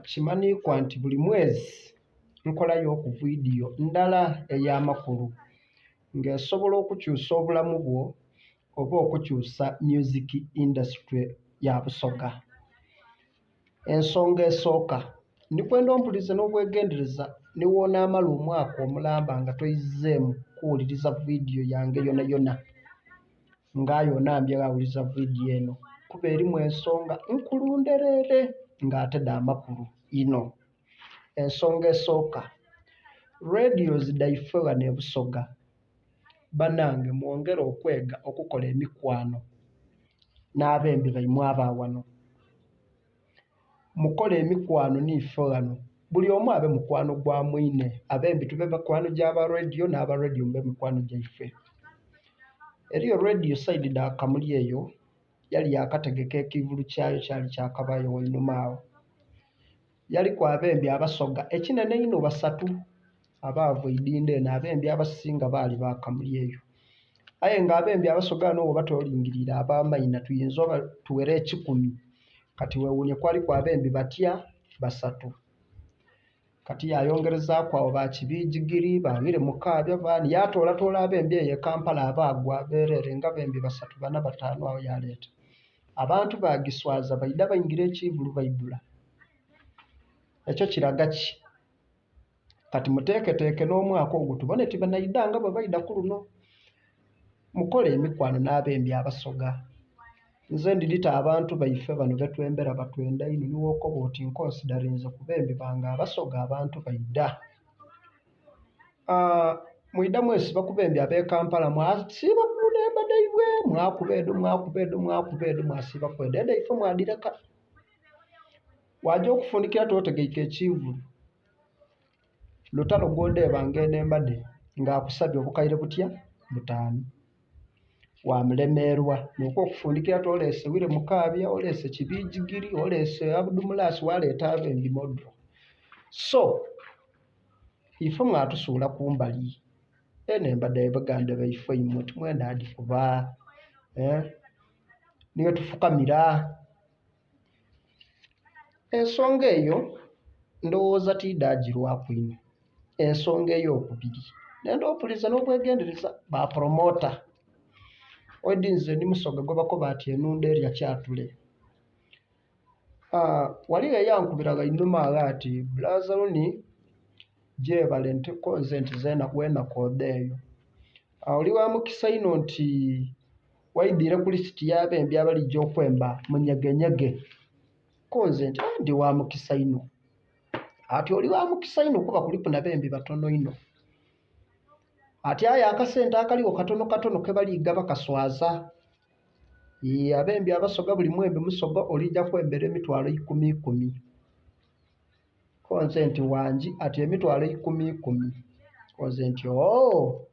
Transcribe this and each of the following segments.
Kimanhiikwa nti buli mwezi nkolayoku vidiyo ndala ey'amakulu nga esobola okukyusa obulamu bwo oba okukyusa music industry ya Busoga. Ensonga esooka, ndi kwenda ompulize n'obwegendereza ni bw'onaamala omwaka omulamba nga toizeemu kuwuliriza vidiyo yange yonayona nga aye onambye ghawuliriza vidiyo eno kuba erimu ensonga nkulu ndherere nga ate dha makulu inho. Ensonga esooka, radios dhaife ghano e Busoga banange mwongere okwega okukola emikwano n'abembi baimwe aba ghano. Mukole emikwano niife ghano buli omu abe mukwano gwa mwine, abembi tube mikwano gya ba radiyo n'aba radiyo mube mikwano gyaife. Eriyo radiyo sayidi dha Kamuli eyo yali yakategeka ekivulu kyayo kyali kyakabayo ghainhuma agho. Yaliku abembi abasoga ekinhenhe einho basatu abaava eidhindho eno abembi abasinga baali ba Kamuli eyo. Aye nga abembi abasoga ghano bwoba tolingiriire ab'amaina tuyinza oba tughera ekikumi kati gheghunie kwaliku abembi batya? Basatu. Kati yayongerezaaku agho ba Kibijigiri, ba Wire Mukaabya baani, yaatoolatoola abembi eyo e Kampala abaagwa abeereere nga bembi basatu, bana, bataanu agho yaaleeta. Abantu baagiswaza baidha baingira ekivulu baidhula. Ekyo kiraga ki? Kati muteeketeeke n'omwaka ogwo tubone tibanaidha nga bwe baidha ku luno. Mukole emikwano n'abembi Abasoga. Nze ndidhita abantu baife bano betwembera batwenda inho ni bw'okoba oti nkonsidarinze ku bembi bange Abasoga abantu baidha. Mwidha mwesiba ku bembi ab'e Kampala mwasiiba ku nhemba dhaibwe mwakuba edho mwakuba edho mwakuba edho mwasiibaku edho, edhaife mwadhireka. Waja okufundikira totegeike ekivulu, Lutalo gw'odheebanga enhemba dhe nga akusabye obukaire butya? Butaanu. Wamulemeerwa n'okwo okufundikira ati oleese Wire Mukaabya, oleese Kibijigiri, oleese Abudu Mulaasi waleeta abembi modro. So, ife mwatusuula kumbali. Enhemba dha baganda baife imwe timwenda dhikuba, ni ghetufukamira. Ensonga eyo ndowooza tidhagirwaku inho. Ensonga ey'okubiri, nenda opulize n'obwegendereza, ba pulomota. Oidhi nze ndi musoga gwebakoba ati enhundho erya kyatule. Ghaligho eyankubira ghainhuma agho ati Bbulaaza Ronnie gyebale nti ko nze nti zeena wenakoodha eyo. Oli wa mukisa inho nti waidhire ku lisiti y'abembi abalija okwemba mu nyegenyege. Ko nze nti ndi wa mukisa inho. Ati oli wa mukisa inho kuba kuliku na bembi batono inho. Ati aye akasente akaligho katono katono ke bali gaba kaswaza. Yee, abembi Abasoga buli mwembi Musoga olija kwembera emitwalo ikumi ikumi. Ko nze nti wangi, ati emitwalo ikumi ikumi. Ko nze nti oo!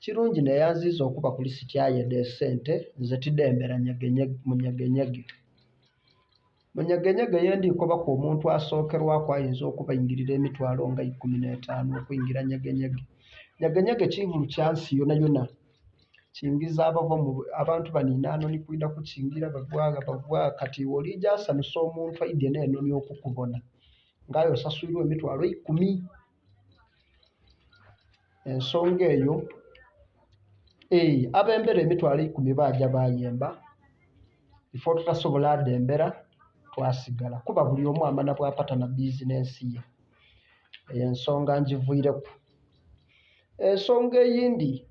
Kirungi neyanziiza okuba ku lisiti aye edho esente nze tidhembera mu nyegenyege. Mu nyegenyege ye ndi kobaku omuntu asookerwaku ayinza okubaingirira emitwalo nga 15 okwingira nyegenyege. Nyegenyege kivulu kya nsi yonayona. Kingiza abava mu abantu baniina noni kwidha kukingira bava gha bava gha kati iwe olija sanusa omuntu aidhye n'enoni okukubona nga aye osaswirwa emitwalo 10. Ensonga eyo ee abembera emitwalo 10 baaja baayemba ife otutasobola dhembera twasigala kuba buli omu amanha bwapata na bizinensi ye. Eyo ensonga ngiviireku. Ensonga eyindhi.